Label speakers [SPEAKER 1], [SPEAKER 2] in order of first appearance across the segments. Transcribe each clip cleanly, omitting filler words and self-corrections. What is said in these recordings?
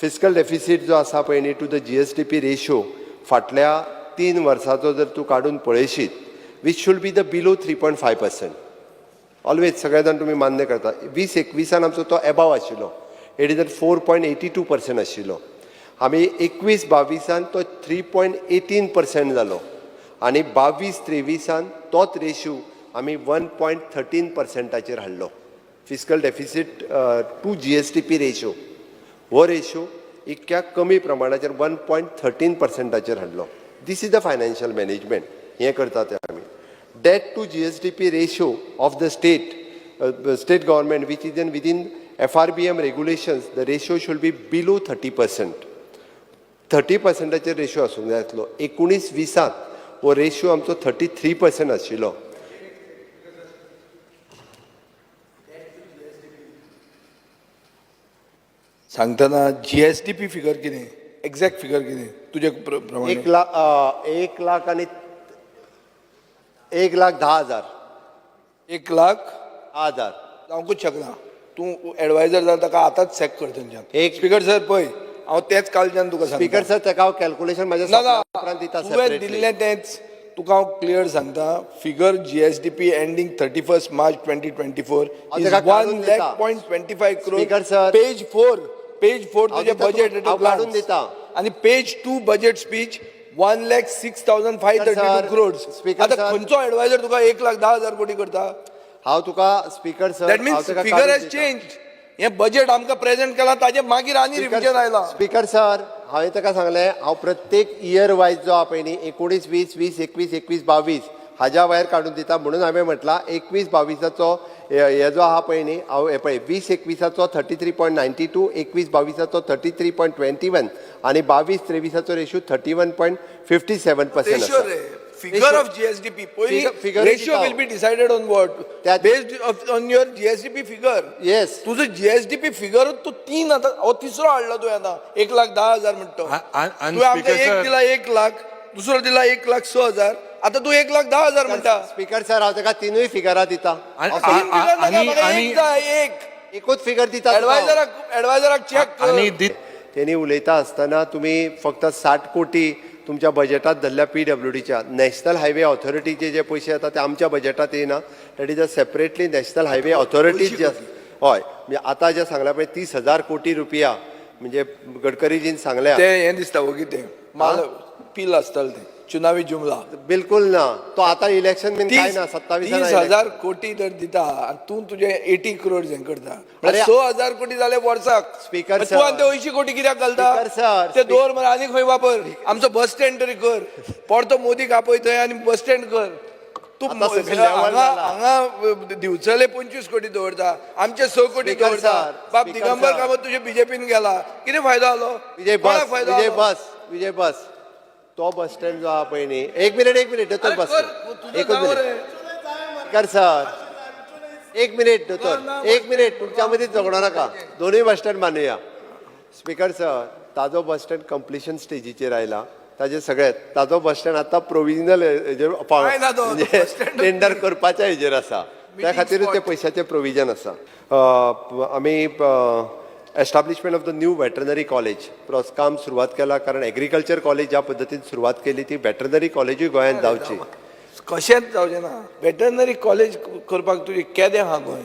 [SPEAKER 1] Fiscal deficit जो आसा पळय न्ही to the GSDP ratio फाटल्या 3 वर्साचो जर तूं काडून पळयशीत, which should be the below 3.5% always. सगळे जाण तुमी मान्य करता. 20-21 आमचो तो एबाव आशिल्लो, it is 4.82% आशिल्लो. आमी 21-22 तो 3.18% जालो आनी 22-23 तोच रेशो आमी 1.13 पर्संटाचेर हाडलो. Fiscal deficit to GSDP ratio हो रेशो इतक्या कमी प्रमाणाचेर 1.13 पर्संटाचेर हाडलो. This is the financial management. हें करता ते आमी. Debt to GSDP ratio of the state government, which is in within FRBM regulations, the ratio should be below 30%. 30 पर्संटाचेर ratio आसूंक जाय आसलो. 19-20 हो रेशो आमचो 33% आशिल्लो.
[SPEAKER 2] सांगतना जीएसडीपी फिगर कितें, एग्जॅक्ट फिगर कितें तुजे प्रमाणे?
[SPEAKER 1] 1 लाख, 1 लाख आनी 1,10,000.
[SPEAKER 2] 1 लाख
[SPEAKER 1] 10,000.
[SPEAKER 2] जावंकूच शकना. तूं एडवायजर जाल्यार ताका आतांच सॅक कर थंयच्यान. स्पीकर सर, पळय, हांव तेच कालच्यान तुका सांगता.
[SPEAKER 1] स्पीकर सर, ताका हांव कॅल्कुलेशन म्हाज्या
[SPEAKER 2] ना ना
[SPEAKER 1] सोंपल्या उपरांत दिता
[SPEAKER 2] तुवें
[SPEAKER 1] separately.
[SPEAKER 2] दिल्लें तेंच तुका हांव क्लियर सांगता. Figure GSDP ending 31 March 2024
[SPEAKER 1] हांव
[SPEAKER 2] is
[SPEAKER 1] ताका
[SPEAKER 2] वन
[SPEAKER 1] काडून
[SPEAKER 2] लॅक
[SPEAKER 1] दिता.
[SPEAKER 2] .25 crore.
[SPEAKER 1] Speaker sir.
[SPEAKER 2] Page 4, page 4
[SPEAKER 1] हांव
[SPEAKER 2] तुजें
[SPEAKER 1] दिता
[SPEAKER 2] बजेट.
[SPEAKER 1] तुका, हांव काडून दिता.
[SPEAKER 2] आनी page 2 budget speech, 1,06,532
[SPEAKER 1] sir,
[SPEAKER 2] crores.
[SPEAKER 1] Speaker
[SPEAKER 2] आतां
[SPEAKER 1] सर.
[SPEAKER 2] खंयचो एडवायजर तुका 1,10,000 कोटी करता?
[SPEAKER 1] हांव तुका, speaker sir,
[SPEAKER 2] that means figure has change. हें बजेट आमकां प्रेझेंट केलां ताजे मागीर आनी रिविजन आयलां.
[SPEAKER 1] स्पीकर सर, हांवें ताका सांगलें, हांव प्रत्येक इयर वायज जो आहा पळय न्ही, 19-20, 20-21, 21-22 हाज्या भायर काडून दिता. म्हणून हांवें म्हटलां, 21-22चो हे जो आहा पळय न्ही, हांव हे पळय, 20-21चो 33.92, 21-22चो 33.21 आनी 22-23चो ratio 31.57%
[SPEAKER 2] ratio
[SPEAKER 1] आसा.
[SPEAKER 2] रे, फिगर ऑफ जीएसडीपी पयलीं.
[SPEAKER 1] Figure
[SPEAKER 2] ratio
[SPEAKER 1] दिता.
[SPEAKER 2] Will be decided on what? Based on your GSDP figure. तुजो जीएसडीपी फिगर तूं तीन आतां हो तिसरो हाडला तुवें. आतां 1,10,000 म्हणटा तो.
[SPEAKER 3] आनी
[SPEAKER 2] तुवें आमकां
[SPEAKER 3] speaker
[SPEAKER 2] एक
[SPEAKER 3] sir-
[SPEAKER 2] दिला 1 लाख, दुसरो दिला 1,06,000, आतां तूं 1,10,000 म्हणटा.
[SPEAKER 1] स्पीकर सर, हांव ताका तिनूय फिगरां दिता.
[SPEAKER 3] आनी-
[SPEAKER 1] हांव
[SPEAKER 2] तीन फिगर नाका
[SPEAKER 3] आणि-
[SPEAKER 2] म्हाका,
[SPEAKER 3] आणि-
[SPEAKER 2] एक जाय एक.
[SPEAKER 1] एकूच फिगर दिता तुका हांव.
[SPEAKER 2] एडवायजराक चॅक कर.
[SPEAKER 3] आणि
[SPEAKER 1] तेणी उलयता आसतना तुमी फक्त 60 कोटी तुमच्या बजेटात धरल्या पीडब्ल्यूडीच्या. नॅशनल हायवे ऑथॉरिटीचे जे पयशे येता ते आमच्या बजेटात येना. That is a separately National Highway Authority जे आसा. हय, म्हणजे आतां जे सांगला पळय 30,000 कोटी रुपया, म्हणजे गडकरीजीन सांगल्या.
[SPEAKER 2] ते हें दिसता वगी तें माल पील आसतलें तें चुनावी जुमला.
[SPEAKER 1] बिलकुल ना. तो आतां इलेक्शन बीन काय ना, 27.
[SPEAKER 2] 30,000 कोटी जर दिता आनी तूं तुजे 80 करोड हें करता म्हळ्यार 6,000 कोटी जाले वर्साक.
[SPEAKER 1] स्पीकर
[SPEAKER 2] तूं आनी ते
[SPEAKER 1] सर.
[SPEAKER 2] 80 कोटी कित्याक घालता?
[SPEAKER 1] स्पीकर सर,
[SPEAKER 2] ते दवर मरे आनी खंय वापर. आमचो बस स्टँड तरी कर. परतो मोदीक आपय थंय आनी बस स्टँड कर तूं.
[SPEAKER 1] आतां सगळें level
[SPEAKER 2] हांगा
[SPEAKER 1] जाला.
[SPEAKER 2] हांगा दिवचले 25 कोटी दवरता, आमचे 6 कोटी
[SPEAKER 1] स्पीकर
[SPEAKER 2] दवरता.
[SPEAKER 1] सर,
[SPEAKER 2] बाब
[SPEAKER 1] स्पीकर
[SPEAKER 2] दिगंबर
[SPEAKER 1] सर.
[SPEAKER 2] कामत तुजे बीजेपीन गेला, कितें फायदो जालो?
[SPEAKER 1] विजय बस.
[SPEAKER 2] कोणाक फायदो
[SPEAKER 1] विजय
[SPEAKER 2] जालो?
[SPEAKER 1] बस, विजय बस. तो बस स्टँड जो आहा पळय न्ही, एक मिनिट, एक मिनिट दोतोर.
[SPEAKER 2] अरे
[SPEAKER 1] बस
[SPEAKER 2] कर, तुजो
[SPEAKER 1] एकूच
[SPEAKER 2] जावं
[SPEAKER 1] मिनिट.
[SPEAKER 2] रे.
[SPEAKER 1] स्पीकर सर, एक मिनिट दोतोर.
[SPEAKER 2] ना,
[SPEAKER 1] एक मिनिट, तुमच्या मदीं झगडो नाका. दोनूय बस स्टँड बांदुया. स्पीकर सर, ताजो बस स्टँड कंप्लिशन स्टेजीचेर आयला. ताजे सगळे ताजो बस स्टँड आतां प्रोविजनल हेजेर
[SPEAKER 2] काय ना तो, तो
[SPEAKER 1] म्हणजे
[SPEAKER 2] बस स्टँड
[SPEAKER 1] टेंडर करपाच्या हेजेर आसा. त्या खातीरूच ते
[SPEAKER 2] spot.
[SPEAKER 1] पयशाचें प्रोविजन आसा. आमी establishment of the new veterinary college काम सुरवात केला, कारण एग्रीकल्चर कॉलेज ज्या पद्दतीन सुरवात केली ती वेटरनरी कॉलेजूय गोंयांत जावची.
[SPEAKER 2] कशेंच जावचें ना. वेटरनरी कॉलेज करपाक तुजें केदें आहा गोंय?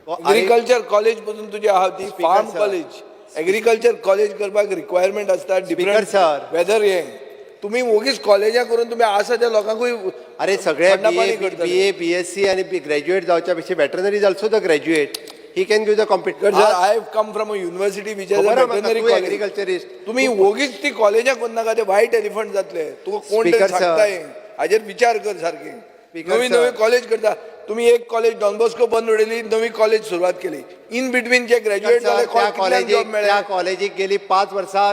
[SPEAKER 2] एग्रीकल्चर कॉलेज पसून तुजें आहा ती farm
[SPEAKER 1] sir.
[SPEAKER 2] College. Agriculture college करपाक रिक्वायरमेंट आसता different
[SPEAKER 1] sir.
[SPEAKER 2] Weather. हें तुमी वोगीच कॉलेजां करून तुमी आसा त्या लोकांकूय
[SPEAKER 1] अरे, सगळे
[SPEAKER 2] थंडापाणी करतले.
[SPEAKER 1] बी ए, बीएससी आणि ग्रॅज्युएट जावच्या पेक्षा veterinary is also the graduate, he can give the
[SPEAKER 2] sir, I have come from a university which has veterinary college.
[SPEAKER 1] Agriculturist.
[SPEAKER 2] तुमी वोगीच ती कॉलेजां करनाका, ते वायट एलिफंट जातले. तुका कोण तरी
[SPEAKER 1] Speaker sir.
[SPEAKER 2] सांगता हें, हाजेर विचार कर सारकें.
[SPEAKER 1] Speaker
[SPEAKER 2] नवी
[SPEAKER 1] sir.
[SPEAKER 2] नवी कॉलेज करता तुमी. एक कॉलेज डॉन बॉस्को बंद उडयली, नवी कॉलेज सुरवात केली. इन बिटवीन जे ग्रॅज्युएट जाले
[SPEAKER 1] त्या
[SPEAKER 2] कितल्यांक जॉब
[SPEAKER 1] कॉलेजीक
[SPEAKER 2] मेळ्ळे?
[SPEAKER 1] त्या कॉलेजीक गेली 5 वर्सां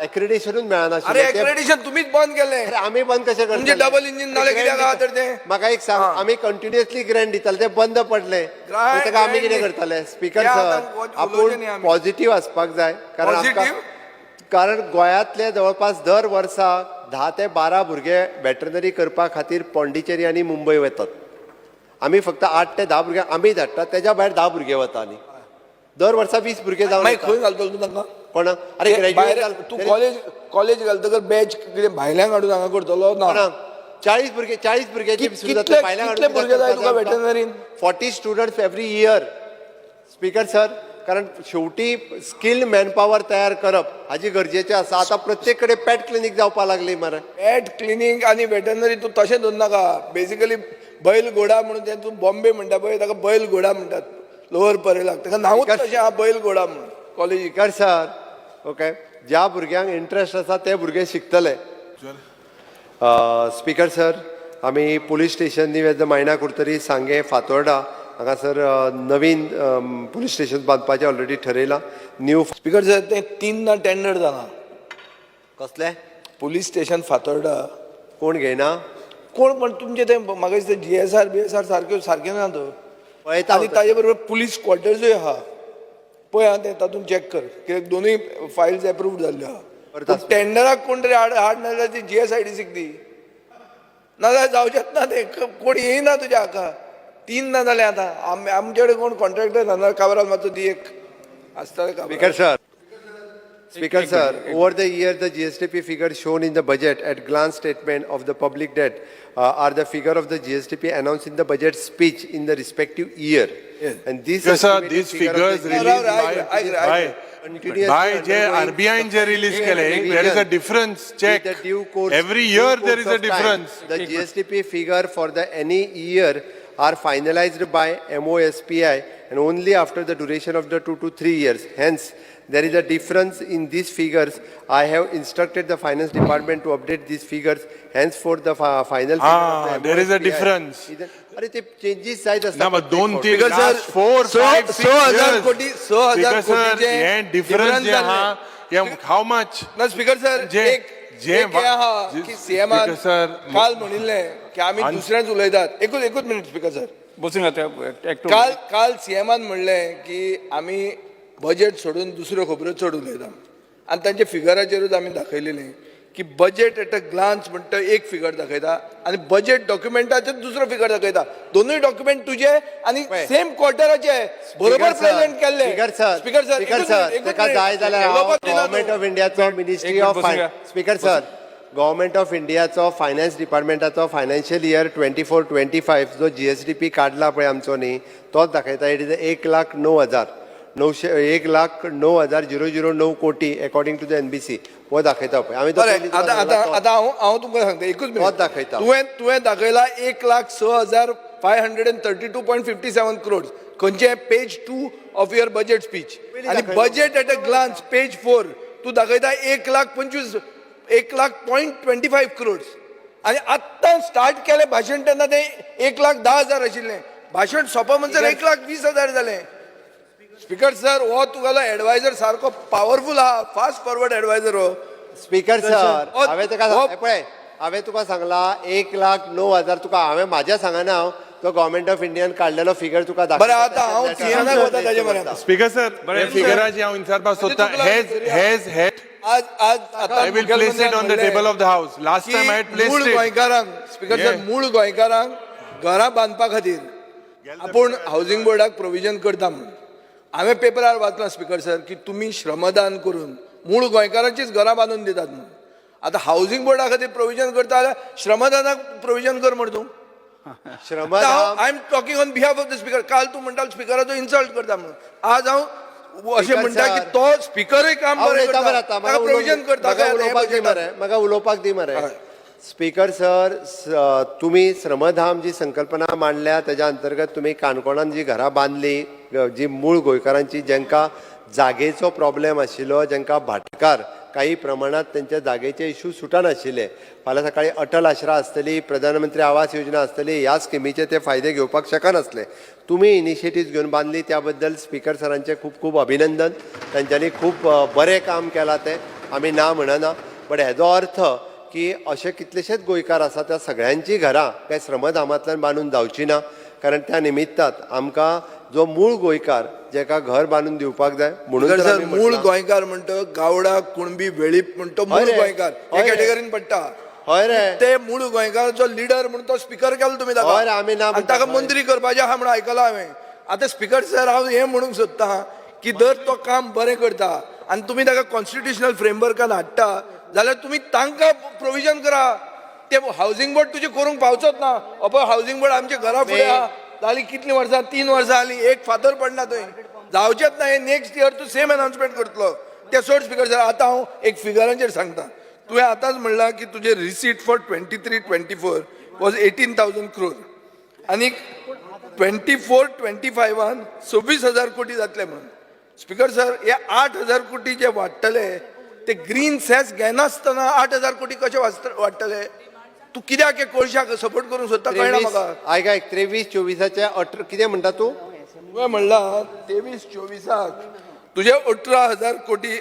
[SPEAKER 1] एक्रेडिशनूच मेळनाशिल्लें.
[SPEAKER 2] अरे, एक्रेडिशन तुमीच बंद केलें.
[SPEAKER 1] अरे, आमी बंद कशें करतले?
[SPEAKER 2] तुमचें डबल इंजिन जालें कित्याक आहा तर तें?
[SPEAKER 1] म्हाका एक सांग, आमी कंटिन्युअसली ग्रँट दिताले, ते बंद पडले.
[SPEAKER 2] Grant-
[SPEAKER 1] ताका आमी कितें
[SPEAKER 2] grant
[SPEAKER 1] करतले, स्पीकर
[SPEAKER 2] ते आतां
[SPEAKER 1] सर?
[SPEAKER 2] उलोवचें
[SPEAKER 1] आपूण
[SPEAKER 2] न्ही आमी.
[SPEAKER 1] पॉझिटिव्ह आसपाक जाय, कारण आमकां
[SPEAKER 2] Positive?
[SPEAKER 1] कारण गोंयांतले जवळपास दर वर्सा 10 ते 12 भुरगे वेटरनरी करपा खातीर पॉंडिचेरी आनी मुंबय वतात. आमी फक्त 8 ते 10 भुरगे आमी धाडटात, तेज्या भायर 10 भुरगे वता आनी दर वर्सा 20 भुरगे जावन
[SPEAKER 2] मागीर
[SPEAKER 1] येता.
[SPEAKER 2] खंय घालतलो तूं तांकां?
[SPEAKER 1] कोण अरे
[SPEAKER 2] ते
[SPEAKER 1] ग्रॅज्युएट
[SPEAKER 2] भायर तूं कॉलेज कॉलेज घालतकर बॅच कितें भायल्यांक हाडून हांगा करतलो ना.
[SPEAKER 1] 40 भुरगे, 40 भुरग्याची सुरू जातली.
[SPEAKER 2] कितले भुरगे जाय तुका वेटनरीन?
[SPEAKER 1] 40 students every year, speaker sir. कारण शेवटी स्किल मॅनपावर तयार करप हाजी गरजेचें आसा. आतां प्रत्येक कडेन पॅट क्लिनीक जावपाक लागली मरे.
[SPEAKER 2] पॅट क्लिनीक आनी वेटनरी तूं तशें धर नाका. बेसिकली बैल घोडा म्हणून ते तूं बॉम्बे म्हणटा पळय, ताका बैल घोडा म्हणटात लोअर परेलाक. ताका नांवूच तशें आहा, बैल घोडा म्हणून कॉलेजीक.
[SPEAKER 1] स्पीकर सर, ओके, ज्या भुरग्यांक इंट्रस्ट आसा ते भुरगे शिकतले. स्पीकर सर, आमी पुलीस स्टेशन न्ही मायणा कुडतरी, सांगें, फातोर्डा हांगासर नवीन पुलीस स्टेशन बांदपाचें ऑलरेडी ठरयलां न्यू.
[SPEAKER 2] स्पीकर सर, तें तीन ना टेंडर जालां.
[SPEAKER 1] कसलें?
[SPEAKER 2] Police station Fatorda.
[SPEAKER 1] कोण घेयना?
[SPEAKER 2] कोण पण तुमचें तें म्हाका दिसता जीएसआर बीएसआर सारक्यो सारकें ना तो.
[SPEAKER 1] पळयता
[SPEAKER 2] आनी
[SPEAKER 1] हांव.
[SPEAKER 2] ताजे बरोबर पुलीस क्वॉर्टर्सूय आहा पळय. आं, तें तातूंत चॅक कर, कित्याक दोनूय फायल्स एप्रूव्ड जाल्ल्यो आहा.
[SPEAKER 1] करता.
[SPEAKER 2] पूण टेंडराक कोण तरी हाड हाड, नाजाल्यार ती जीएसआयडीसीक दी, नाजाल्यार जावचेंच ना तें. कोण येयना तुज्या हाका. तीन ना जालें आतां. आमचे कडेन कोण कॉन्ट्रॅक्टर ना काबराल मातसो दी एक आसता
[SPEAKER 1] Speaker
[SPEAKER 2] Cabral.
[SPEAKER 1] Sir, Speaker sir, over the year, the GSDP figure shown in the budget at glance statement of the public debt are the figure of the GSDP announced in the budget speech in the respective year.
[SPEAKER 2] Yes.
[SPEAKER 1] And this
[SPEAKER 3] Yes, sir,
[SPEAKER 1] estimated
[SPEAKER 3] these
[SPEAKER 1] figure of
[SPEAKER 3] figures
[SPEAKER 1] the
[SPEAKER 3] released
[SPEAKER 2] Rao,
[SPEAKER 3] by,
[SPEAKER 2] I agree, I agree.
[SPEAKER 1] Continuously
[SPEAKER 3] by J
[SPEAKER 1] undergoing
[SPEAKER 3] RBI J release केले, there is a difference, check.
[SPEAKER 1] With the due course,
[SPEAKER 3] Every
[SPEAKER 1] due
[SPEAKER 3] year there
[SPEAKER 1] course
[SPEAKER 3] is a
[SPEAKER 1] of time,
[SPEAKER 3] difference.
[SPEAKER 1] The GSDP figure for the any year are finalized by MOSPI and only after the duration of the 2 to 3 years. Hence, there is a difference in these figures. I have instructed the finance department to update these figures. Henceforth, the final figure of
[SPEAKER 3] Ah,
[SPEAKER 1] the
[SPEAKER 3] there is a
[SPEAKER 1] MOSPI
[SPEAKER 3] difference.
[SPEAKER 1] अरे ते changes जायत
[SPEAKER 3] ना,
[SPEAKER 1] आसता.
[SPEAKER 3] but दोन तीन
[SPEAKER 2] Because, sir,
[SPEAKER 3] last 4, 5, 6
[SPEAKER 2] स हजार
[SPEAKER 3] years.
[SPEAKER 2] कोटी, 6,000
[SPEAKER 3] Because, sir,
[SPEAKER 2] कोटीचे
[SPEAKER 3] हे difference
[SPEAKER 2] difference
[SPEAKER 3] जे आहा, हे how much?
[SPEAKER 2] ना स्पीकर सर, एक
[SPEAKER 3] जे
[SPEAKER 2] एक हें आहा की सीएमान
[SPEAKER 3] Speaker sir,
[SPEAKER 2] काल म्हणिल्लें की आमी दुसऱ्यांच उलयतात. एकूच एकूच मिनिट स्पीकर सर.
[SPEAKER 4] बसून आता एकटो.
[SPEAKER 2] काल काल सीएमान म्हणलें की आमी बजेट सोडून दुसऱ्यो खबरो चड उलयता आनी तांच्या फिगराचेरूच आमी दाखयलेलें की बजेट एट अ ग्लान्स म्हणटा एक फिगर दाखयता आनी बजेट डॉक्युमेंटाचेर दुसरो फिगर दाखयता. दोनूय डॉक्युमेंट तुजे आनी
[SPEAKER 1] पळय.
[SPEAKER 2] सेम क्वॉर्टराचे बरोबर प्रेझेंट केल्ले.
[SPEAKER 1] Speaker sir,
[SPEAKER 2] speaker sir,
[SPEAKER 1] speaker sir, ताका जाय जाल्यार हांव गव्हर्मेंट ऑफ इंडियाचो मिनिस्ट्री
[SPEAKER 4] एक मिनिट
[SPEAKER 1] ऑफ
[SPEAKER 4] बसून घ्या.
[SPEAKER 1] स्पीकर सर, गव्हर्मेंट ऑफ इंडियाचो फायनान्स डिपार्टमेंटाचो फायनान्शियल इयर 24-25 जो जीएसडीपी काडला पळय आमचो न्ही, तोच दाखयता. It is 1,09,900, 1,09,009 कोटी according to the NBC हो दाखयता पळय आमी तो
[SPEAKER 2] बरें,
[SPEAKER 1] पयलीं तुका
[SPEAKER 2] आतां
[SPEAKER 1] सांगला
[SPEAKER 2] आतां
[SPEAKER 1] तो.
[SPEAKER 2] आतां हांव हांव तुमकां सांगता, एकूच मिनिट.
[SPEAKER 1] तोच दाखयता.
[SPEAKER 2] तुवें दाखयला 1,06,532.57 crores खंयचे page 2 of your budget speech
[SPEAKER 1] पयलीं
[SPEAKER 2] आनी
[SPEAKER 1] दाखयला.
[SPEAKER 2] Budget at a glance page 4 तूं दाखयता 1 लाख 25, 1 लाख.25 क्रोड्स. आनी आत्तां स्टार्ट केलें भाशण तेन्ना तें 1,10,000 आशिल्लें. भाशण सोंपा म्हणसर 1,20,000 जालें. स्पीकर सर, हो तुगेलो एडवायजर सारको पावरफूल आहा, फास्ट फॉरवर्ड एडवायजर हो.
[SPEAKER 1] स्पीकर सर, हांवें ताका हे पळय, हांवें तुका सांगला 1,09,000. तुका हांवें म्हाज्या सांगना, हांव तो गव्हर्मेंट ऑफ इंडियान काडलेलो फिगर तुका दाखयता.
[SPEAKER 2] बरें, आतां हांव सीएनाक वता ताजे म्हऱ्यांत.
[SPEAKER 3] Speaker sir,
[SPEAKER 4] बरें,
[SPEAKER 3] हे फिगराची हांव विचारपाक सोदता.
[SPEAKER 2] तुका
[SPEAKER 3] हेज हेज हे
[SPEAKER 2] आज आज आतां
[SPEAKER 3] I will place it on the table of the house. Last time I had
[SPEAKER 2] की मूळ
[SPEAKER 3] placed it.
[SPEAKER 2] गोंयकारांक, स्पीकर सर,
[SPEAKER 3] Yeah.
[SPEAKER 2] मूळ गोंयकारांक घरां बांदपा खातीर आपूण हावजींग बोर्डाक प्रोविजन करता म्हणून हांवें पेपरार वाचलां स्पीकर सर, की तुमी श्रमदान करून मूळ गोंयकारांचीच घरां बांदून दितात म्हणून. आतां हावजींग बोर्डा खातीर प्रोविजन करता जाल्यार श्रमदानाक प्रोविजन कर मरे तूं.
[SPEAKER 1] श्रमदान
[SPEAKER 2] I am talking on behalf of the speaker. काल तूं म्हणटा स्पिकराचो इन्सल्ट करता म्हणून, आज हांव अशें
[SPEAKER 1] Speaker
[SPEAKER 2] म्हणटा की
[SPEAKER 1] sir.
[SPEAKER 2] तो स्पिकरूय काम
[SPEAKER 1] हांव
[SPEAKER 2] बरें
[SPEAKER 1] उलयता
[SPEAKER 2] करता,
[SPEAKER 1] मरे आतां,
[SPEAKER 2] ताका प्रोविजन करता
[SPEAKER 1] म्हाका
[SPEAKER 2] काय आतां हे
[SPEAKER 1] उलोवपाक दी
[SPEAKER 2] बजेटात?
[SPEAKER 1] मरे, म्हाका उलोवपाक दी मरे.
[SPEAKER 2] हय.
[SPEAKER 1] स्पीकर सर, तुमी श्रमधाम जी संकल्पना मांडल्या तेज्या अंतर्गत तुमी काणकोणान जी घरां बांदली, जी मूळ गोंयकारांची, जांकां जागेचो प्रॉब्लेम आशिल्लो, जांकां भाटकार काही प्रमाणात तेंच्या जागेचे इशू सुटनाशिल्ले, फाल्यां सकाळी अटल आश्रा आसतली, प्रधानमंत्री आवास योजना आसतली, ह्या स्किमीचे ते फायदे घेवपाक शकनासले. तुमी इनिशिएटीव घेवन बांदली त्या बद्दल स्पीकर सरांचें खूब खूब अभिनंदन. तांच्यांनी खूब बरें काम केलां तें आमी ना म्हणना. बट हेजो अर्थ की अशे कितलेशेच गोंयकार आसा, त्या सगळ्यांचीं घरां काय श्रमधामांतल्यान बांदून जावची ना. कारण त्या निमित्तात आमकां जो मूळ गोंयकार जेका घर बांदून दिवपाक जाय म्हणून
[SPEAKER 2] स्पीकर
[SPEAKER 1] तर
[SPEAKER 2] सर,
[SPEAKER 1] आमी
[SPEAKER 2] मूळ
[SPEAKER 1] म्हटलां.
[SPEAKER 2] गोंयकार म्हणतो गावडा, कुणबी, वेळीप म्हणतो मूळ
[SPEAKER 1] हय रे.
[SPEAKER 2] गोंयकार हे
[SPEAKER 1] हय रे.
[SPEAKER 2] कॅटेगरीन पडटा.
[SPEAKER 1] हय रे.
[SPEAKER 2] ते मूळ गोंयकाराचो लिडर म्हणून तो स्पीकर केलो तुमी ताका.
[SPEAKER 1] हय रे, आमी ना
[SPEAKER 2] आनी
[SPEAKER 1] म्हणटा.
[SPEAKER 2] ताका मंत्री करपाचें आहा म्हणून आयकलां हांवें. आतां स्पीकर सर, हांव हें म्हणूंक सोदतां की जर तो काम बरें करता आनी तुमी ताका कॉन्स्टिट्युशनल फ्रेमवर्कान हाडटा जाल्यार तुमी तांकां प्रोविजन करा. ते हावसिंग बोर्ड तुजें करूंक पावचोच ना. अपय हावसिंग बोर्ड आमच्या घरा फुडें आहा, जाली कितलीं वर्सां, 3 वर्सां जालीं, एक फातर पडना थंय, जावचेच ना. हे नेक्स्ट इयर तूं सेम अनाउन्समेंट करतलो. ते सोड स्पिकर सर. आतां हांव एक फिगरांचेर सांगता. तुवें आतांच म्हणलां की तुजें receipt for 23-24 was 18,000 crore आनी 24-25 आन 26,000 कोटी जातले म्हणून. स्पिकर सर, हे 8,000 कोटी जे वाडटले ते ग्रीन सेस घेनासतना 8,000 कोटी कशे वाडटले? तूं कित्याक हे कोळशाक सपोर्ट करूंक सोदता कळना म्हाका.
[SPEAKER 1] आयक आयक, 23-24 आचे 18 कितें म्हणटा तूं?
[SPEAKER 2] तुवें म्हणलां 23-24 आक तुजे 18,000 कोटी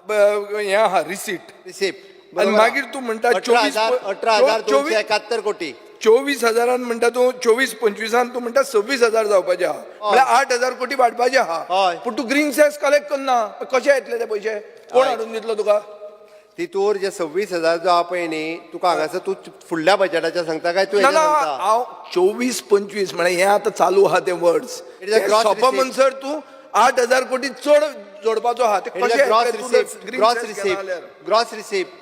[SPEAKER 2] हें आहा रिसीट.
[SPEAKER 1] रिसिप्ट.
[SPEAKER 2] आनी मागीर तूं म्हणटा
[SPEAKER 1] 24 18,271 कोटी.
[SPEAKER 2] 24 हजारान म्हणटा तूं, 24-25 आन तूं म्हणटा 26,000 जावपाचे आहा, म्हळ्यार 8,000 कोटी वाडपाचे आहा. पूण तूं ग्रीन सेस कलेक्ट करना, कशे येतले ते पयशे? कोण हाडून दितलो तुका?
[SPEAKER 1] तितूर जे 26,000 जो आहा पळय न्ही, तुका हांगासर तूं फुडल्या बजेटाच्या सांगता काय तूं
[SPEAKER 2] ना.
[SPEAKER 1] हेजें
[SPEAKER 2] ना.
[SPEAKER 1] सांगता?
[SPEAKER 2] हांव 24-25 म्हळ्यार हें आतां चालू आहा तें वर्स
[SPEAKER 1] It is a gross
[SPEAKER 2] सोंपा
[SPEAKER 1] receipt.
[SPEAKER 2] म्हणसर तूं 8,000 कोटी चड जोडपाचो आहा. ते
[SPEAKER 1] It is
[SPEAKER 2] कशे
[SPEAKER 1] a gross
[SPEAKER 2] येतले? तूं जर
[SPEAKER 1] receipt,
[SPEAKER 2] green
[SPEAKER 1] gross
[SPEAKER 2] cess घेना
[SPEAKER 1] receipt,
[SPEAKER 2] जाल्यार.
[SPEAKER 1] gross receipt.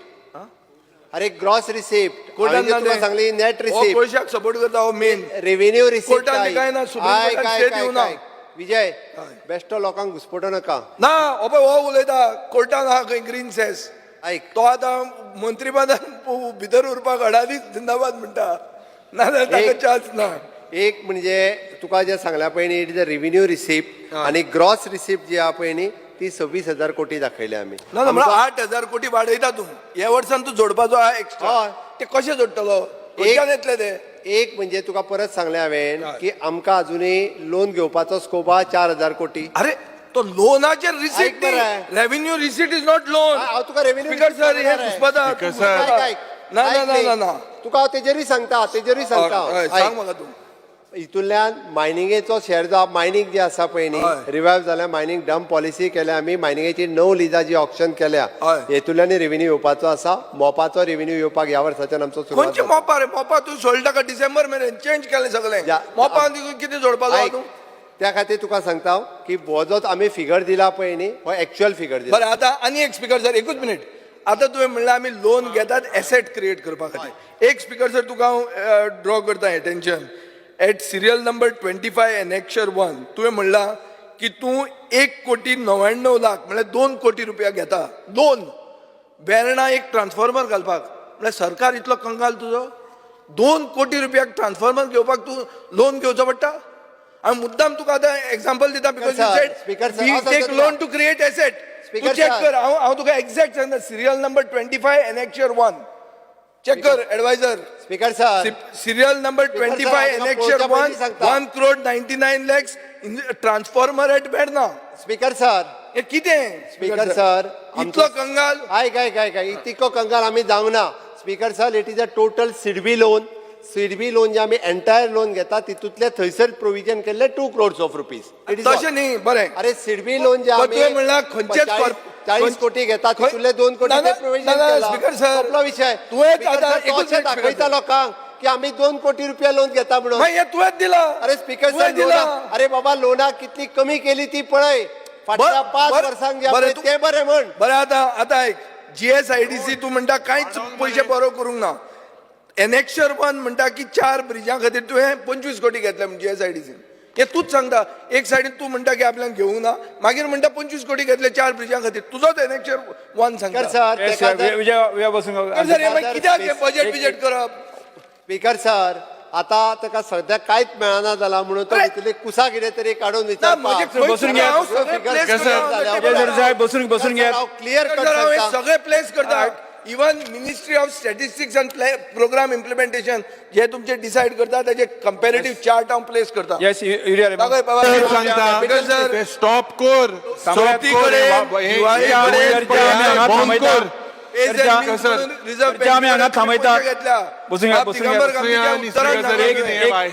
[SPEAKER 1] अरे, ग्रॉस रिसिप्ट.
[SPEAKER 2] कोर्टान ना
[SPEAKER 1] तुका
[SPEAKER 2] ते.
[SPEAKER 1] सांगली नेट
[SPEAKER 2] हो
[SPEAKER 1] रिसिप्ट.
[SPEAKER 2] कोळशाक सपोर्ट करता हो मेन.
[SPEAKER 1] Revenue receipt.
[SPEAKER 2] कोर्टान बी काय ना, सुप्रीम कोर्टान स्टे दिवना.
[SPEAKER 1] विजय, बेश्टो लोकांक घुसपटो नाका.
[SPEAKER 2] ना, हो पळय हो उलयता, कोर्टान आहा खंय ग्रीन सेस.
[SPEAKER 1] ऐक.
[SPEAKER 2] तो आतां मंत्रीपदान भितर उरपाक अडानी जिंदाबाद म्हणटा, नाजाल्यार ताका चान्स ना.
[SPEAKER 1] एक म्हणजे तुका जे सांगल्या पळय न्ही, it is a revenue receipt आनी ग्रॉस रिसिप्ट जी आहा पळय न्ही, ती 26,000 कोटी दाखयल्या आमी.
[SPEAKER 2] ना ना, म्हळ्यार 8,000 कोटी वाडयता तूं ह्या वर्सान, तूं जोडपाचो आहा एक्स्ट्रा. ते कशे जोडटलो? खंयच्यान येतले ते?
[SPEAKER 1] एक म्हणजे तुका परत सांगलें हांवें की आमकां अजुनूय लोन घेवपाचो स्कोप आहा 4,000 कोटी.
[SPEAKER 2] अरे, तो लोनाचेर रिसीट.
[SPEAKER 1] ऐक बरें.
[SPEAKER 2] Revenue receipt is not loan.
[SPEAKER 1] हांव तुका revenue
[SPEAKER 2] speaker sir, हे
[SPEAKER 1] सांगणार आहे.
[SPEAKER 2] घुसपता.
[SPEAKER 3] Speaker sir.
[SPEAKER 1] ऐक, ऐक.
[SPEAKER 2] ना ना.
[SPEAKER 1] ऐक
[SPEAKER 2] ना
[SPEAKER 1] न्ही.
[SPEAKER 2] ना ना.
[SPEAKER 1] तुका हांव तेजेरूय सांगता, तेजेरूय सांगता हांव.
[SPEAKER 2] हय,
[SPEAKER 1] ऐक.
[SPEAKER 2] सांग म्हाका तूं.
[SPEAKER 1] हितूंतल्यान मायनिंगेचो शेअर जो मायनींग जे आसा पळय न्ही, रिवायव जाल्या. मायनींग डंप पॉलिसी केल्या आमी, मायनिंगेची णव लिजां जी ऑक्शन केल्या, हेतूंतल्यान रेव्हेन्यू येवपाचो आसा. मोपाचो रेव्हेन्यू येवपाक ह्या वर्साच्यान आमचो सुरवात
[SPEAKER 2] खंयचे
[SPEAKER 1] जाता.
[SPEAKER 2] मोपा रे? मोपा तूं सोडटा का? डिसेंबर मेरेन चेंज केलें सगळें. मोपा कितें जोडपाचो आहा
[SPEAKER 1] ऐक,
[SPEAKER 2] तूं?
[SPEAKER 1] त्या खातीर तुका सांगता हांव की हो जो आमी फिगर दिला पळय न्ही, हो एक्च्युअल फिगर दिला.
[SPEAKER 2] बरें, आतां आनी एक स्पिकर सर, एकूच मिनीट. आतां तुवें म्हणलें आमी लोन घेतात एसेट क्रिएट करपा खातीर. एक स्पिकर सर, तुका हांव ड्रॉ करता attention at serial number 25, annexure 1. तुवें म्हणलां की तूं 1 कोटी 99 लाख, म्हळ्यार 2 कोटी रुपया घेता लोन वेर्णा एक ट्रान्सफॉर्मर घालपाक. म्हळ्यार सरकार इतलो कंगाल तुजो, 2 कोटी रुपयाक ट्रान्सफॉर्मर घेवपाक तूं लोन घेवचो पडटा? हांव मुद्दाम तुका आतां एग्जाम्पल दिता because you
[SPEAKER 1] sir,
[SPEAKER 2] said
[SPEAKER 1] Speaker sir,
[SPEAKER 2] we
[SPEAKER 1] हांव
[SPEAKER 2] टेक
[SPEAKER 1] सांगता
[SPEAKER 2] लोन
[SPEAKER 1] तुका.
[SPEAKER 2] To create asset. तूं
[SPEAKER 1] Speaker
[SPEAKER 2] check
[SPEAKER 1] sir.
[SPEAKER 2] कर. हांव हांव तुका एक्झॅक्ट सांगता, serial number 25, annexure 1, check कर adviser.
[SPEAKER 1] Speaker sir.
[SPEAKER 2] Serial number
[SPEAKER 1] sir,
[SPEAKER 2] 25,
[SPEAKER 1] हांव
[SPEAKER 2] एनेक्चर
[SPEAKER 1] पळोवच्या
[SPEAKER 2] 1,
[SPEAKER 1] पयलीं सांगता.
[SPEAKER 2] 1 crore 99 lakhs transformer at Verna.
[SPEAKER 1] Speaker sir.
[SPEAKER 2] हे कितें?
[SPEAKER 1] स्पीकर सर,
[SPEAKER 2] इतलो कंगाल.
[SPEAKER 1] आयक आयक आयक आयक, इतको कंगाल आमी जावंक ना. Speaker sir, it is a total SIDBI loan. SIDBI loan जे आमी एंटायर लोन घेता, तितूंतले थंयसर प्रोविजन केल्ले 2 क्रोर्स ऑफ रुपीज.
[SPEAKER 2] तशें न्ही, बरें.
[SPEAKER 1] अरे, सिडबी लोन जे
[SPEAKER 2] पण
[SPEAKER 1] आमी
[SPEAKER 2] तुवें म्हणलां खंयचेच
[SPEAKER 1] 40 कोटी घेता, तितूंतले 2 कोटी
[SPEAKER 2] ना, ना,
[SPEAKER 1] प्रोविजन
[SPEAKER 2] ना, ना,
[SPEAKER 1] केला.
[SPEAKER 2] स्पीकर सर,
[SPEAKER 1] सोंपलो विशय.
[SPEAKER 2] तुवेंच
[SPEAKER 1] स्पीकर
[SPEAKER 2] आतां
[SPEAKER 1] सर, तू
[SPEAKER 2] एकूच
[SPEAKER 1] अशें
[SPEAKER 2] मिनिट, स्पीकर
[SPEAKER 1] दाखयता
[SPEAKER 2] सर.
[SPEAKER 1] लोकांक की आमी 2 कोटी रुपया लोन घेता म्हणून.
[SPEAKER 2] मागीर हें तुवेंच दिला.
[SPEAKER 1] अरे स्पीकर सर,
[SPEAKER 2] तुवें दिला.
[SPEAKER 1] लोना, अरे बाबा, लोनाक कितली कमी केली ती पळय फाटल्या 5 वर्सांक जे
[SPEAKER 2] बरें,
[SPEAKER 1] आहा ते बरें म्हण.
[SPEAKER 2] बरें, आतां आतां आयक, जीएसआयडीसी तूं म्हणटा कांयच पयशे बरो करूंक ना. एनेक्शर 1 म्हणटा की चार ब्रिजां खातीर तुवें 25 कोटी घेतले म्हण जीएसआयडीसीन. हें तूंच सांगता. एक सायडीन तूं म्हणटा की आपल्याक घेवंक ना, मागीर म्हणटा 25 कोटी घेतले चार ब्रिजां खातीर. तुजोच एनेक्शर 1
[SPEAKER 1] स्पीकर
[SPEAKER 2] सांगता.
[SPEAKER 1] सर,
[SPEAKER 4] Yes,
[SPEAKER 1] तेका
[SPEAKER 4] sir. विजय विजय बसून
[SPEAKER 2] सर, हे मागीर कित्याक हे बजेट
[SPEAKER 4] एक-
[SPEAKER 2] बिजेट करप?
[SPEAKER 1] स्पीकर सर, आता ताका सध्या कांयच मेळना जाला म्हणून तो
[SPEAKER 2] अरे!
[SPEAKER 1] भितरले कुसा कितें तरी काडून
[SPEAKER 2] ना, म्हणजे
[SPEAKER 1] विचारता.
[SPEAKER 2] खंय
[SPEAKER 4] बसून घ्या.
[SPEAKER 2] हांव सगळें place
[SPEAKER 3] sir.
[SPEAKER 2] करता.
[SPEAKER 4] Yes, sir, साहेब, बसून बसून घ्या.
[SPEAKER 1] क्लियर
[SPEAKER 2] सर, हांव हे
[SPEAKER 1] कर.
[SPEAKER 2] सगळे प्लेस करता. Even Ministry of Statistics and Programme Implementation जे तुमचे डिसायड करता त्याचे कंपॅरेटिव्ह चार्ट हांव प्लेस करता.
[SPEAKER 4] येस, युरिया रे.
[SPEAKER 2] दाखय बाबा.
[SPEAKER 3] सांगता
[SPEAKER 2] स्पीकर सर,
[SPEAKER 3] ते स्टॉप कोर, स्टॉप कोर.
[SPEAKER 4] थांबयता.
[SPEAKER 2] रिझर्व
[SPEAKER 4] चर्चा आमी हांगा थांबयतात. बसून घ्या, बसून घ्या.
[SPEAKER 2] दिगंबर गांधीच्या
[SPEAKER 3] बसून घ्या,
[SPEAKER 2] उत्तरान
[SPEAKER 3] एक
[SPEAKER 2] सांगलां.
[SPEAKER 3] बाय.